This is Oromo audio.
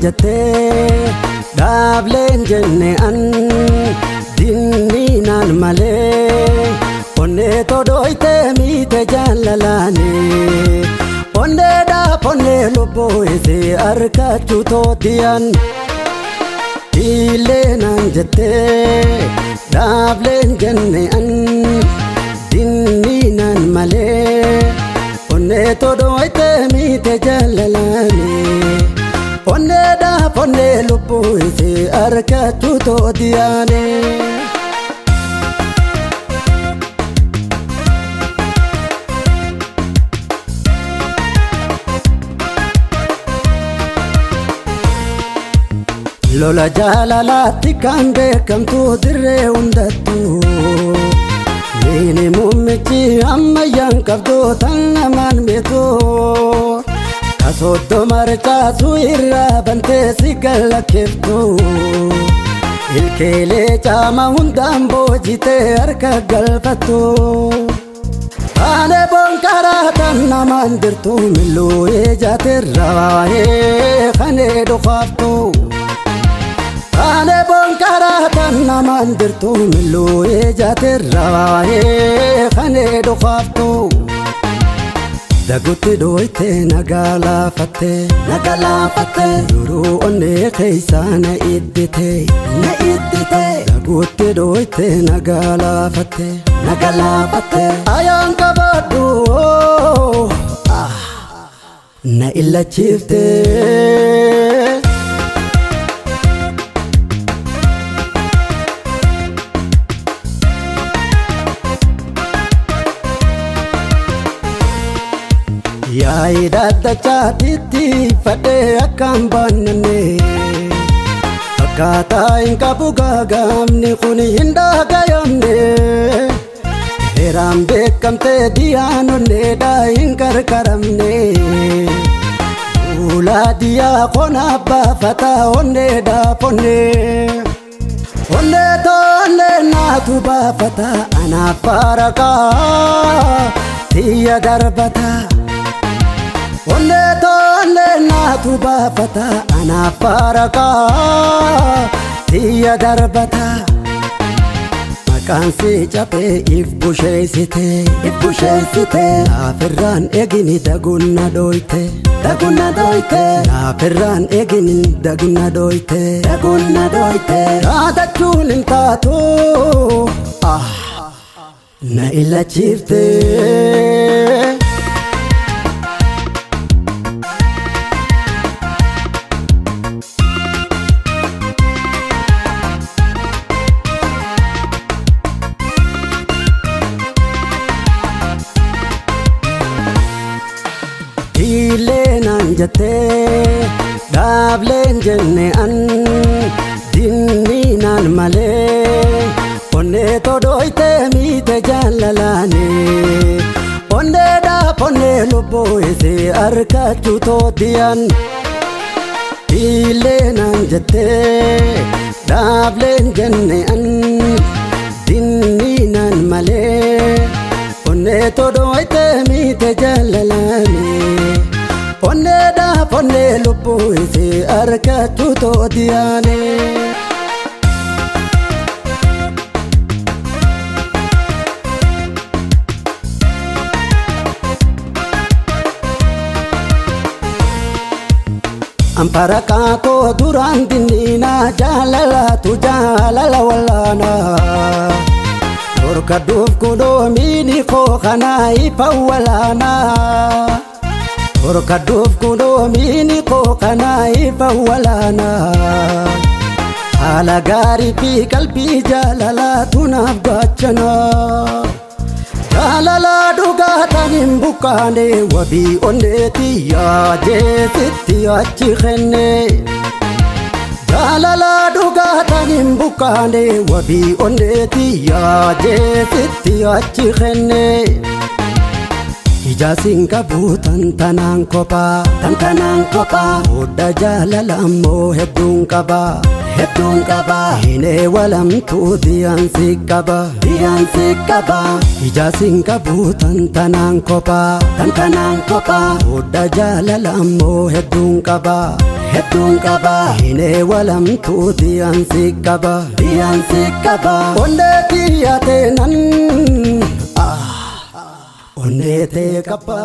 Jettee dhaableen jenne an dinniinaan malee onnee todooytee miite jaalalaanii onnee dhaaf onnee lubbuu isii arkachuu tootiyan. Dhiileenaan jettee dhaableen jenne an dinniinaan malee onnee todooytee miite jaalalaanii. Onnee dhaaf onnee lubbuu isii arkachuu tootiyaanii. Lola jaalalaatti kan beekamtu dirree hundattu Miini muummichi ammayyaan qabdu tan namaan beektu Kasoddoo marcaasuu irraa bantee si galakkiftu Ilkeelee caama hundaan boojitee harka galfattu Taane boonkaraa tan namaan dirtu milluu ijaatirraa kanee dhufaaftu. Taane boonkaraa tan namaan dirtu milluu ijaatirraa kanee dhufaaftu. Dagutti dhooytee nagaa laafattee nagaa laafattee duruu onnee keessaa na iddite na iddite. Dagutti dhooytee nagaa laafattee nagaa laafattee ayaan qabadhu na illachiiftee. Yaayi daddachaatitti fadhee akkaan baannanne Akkaataa hin qabu gaagaamni kun hin dhagayamne Heeraan beekamtee diyaanonneedhaa hin qarqaramne Fuula diyaa qonaa baafataa onneedhaaf onnee Onnee toonnee naatu baafataa anaaf faaraqaa tiyya darbataa. Onnee toonnee naatu baafataa anaaf faaraqaa tiyya darbataa. Maqaan si caphee if busheessite if busheessite naafirraan eegini dagunna dhooyte dagunna dhooyte naafirraan eegini dagunna dhooyte dagunna dhooyte raadachuun hin taatu na illachiifte. Dhiileenaan jettee dhaableen jenne an dinniinaan malee onnee todooytee miite jaalalaanii onnee dhaaf onnee lubbuu isii arkachuu tootiyan. Dhiileenaan jettee dhaableen jenne an dinniinaan malee onnee todooytee miite jaalalaanii onnee dhaaf onnee lubbuu isii arkachuu tootiyaanii. Amparaqaa koo duraan dinniinaa jaalalatu jaalala wallaanaa. Dhorkadhuuf kunoomiini koo kanaa ifa walaanaa. Dhorkadhuuf kunoomiini koo kanaa ifa walaanaa. Haala gaarii fi qalbii jaalalaatu naaf gaachanaa. Jaalala dhugaatan hin buqqaane wabii onneeti yaajeesitti achi kenne. Jaalala dhugaatan hin buqqaane wabii onneeti yaajeesitti achi kenne. Ijaasin qabu tantanaan kophaa tantanaan kophaa hodha jaalala ammoo hedduun qabaa Hedduun qaba hinee walamtuu diyaan si qaba diyaan si qaba ija siin qabu tantanaan kophaa tantanaan kophaa hodha jaalala ammoo hedduun qaba hedduun qaba hinee walamtuu diyaan si qaba diyaan si qaba onnee tiyya teenan onnee tee qaba.